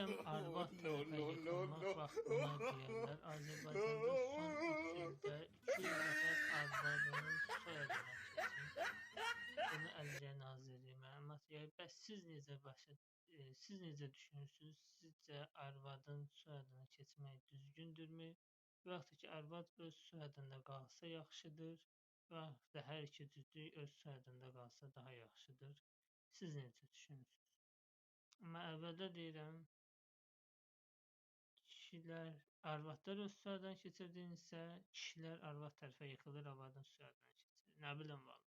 Deyirəm, arvad No, tərəfə no, no, yıxılmaq no. Bax buna deyərlər. Azərbaycanda son 3 ildə 200 nəfər arvadının soyadına keçib. Bunu Əlillər Nazirliyi məlumat yayıb. Bəs siz necə siz necə düşünürsünüz? Sizcə arvadın soyadını keçmək düzgündürmü? Və yaxud da ki, arvad öz soyadında qalsa yaxşıdır, və yaxud da hər iki cütlük öz soyadında qalsa daha yaxşıdır. Siz necə düşünürsünüz? Amma əvvəldə deyirəm, kişilər, arvadlar öz soyadını keçirdiyinizsə, kişilər arvad tərəfə yıxılır, arvadın soyadını keçirir. Nə bilim vallah.